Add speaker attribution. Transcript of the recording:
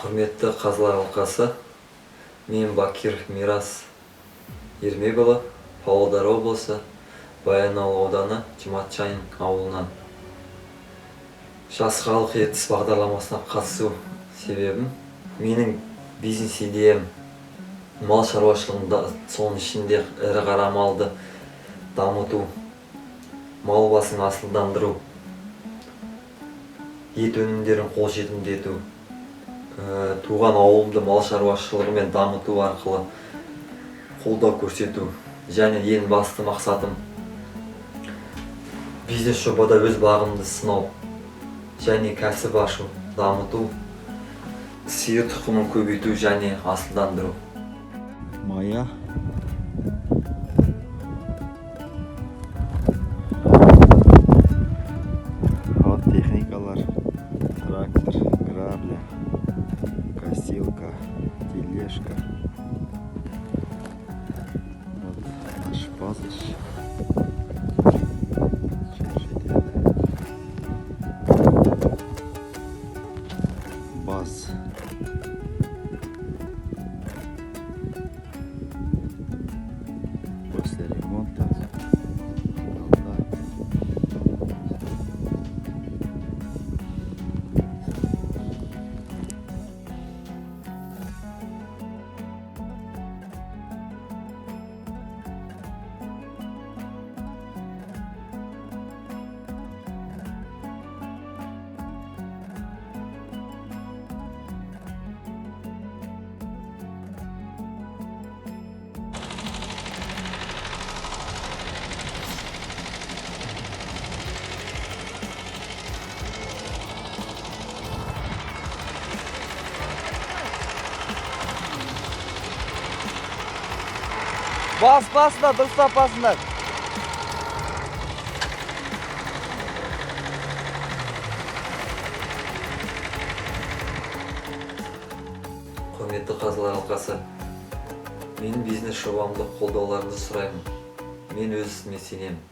Speaker 1: Құрметті қазылар алқасы, мен Бакиров Мирас Ермекұлы, Павлодар облысы, Баянауыл ауданы, Жұматшайын ауылынан. Жас халық ертіс бағдарламасына қатысу себебім, менің бизнес идеям мал шаруашылығында, соның ішінде ірі қара малды дамыту, мал басын асылдандыру, ет өнімдерін қолжетімді ету, туған ауылымды мал шаруашылығымен дамыту арқылы қолдау көрсету және ең басты мақсатым бизнес жобада өз бағымды сынау және кәсіп ашу, дамыту, сиыр тұқымын көбейту және асылдандыру.
Speaker 2: Моя. Вот техникалар, трактор, грабля, косилка, тележка. Вот наш пастбище. Жетеді. Баз. После ремонта. Алда.
Speaker 3: Бас басыңдар, дұрыстап басыңдар.
Speaker 1: Құрметті қазылар алқасы, менің бизнес жобамды қолдауларыңызды сұраймын. Мен өз ісіме сенемін.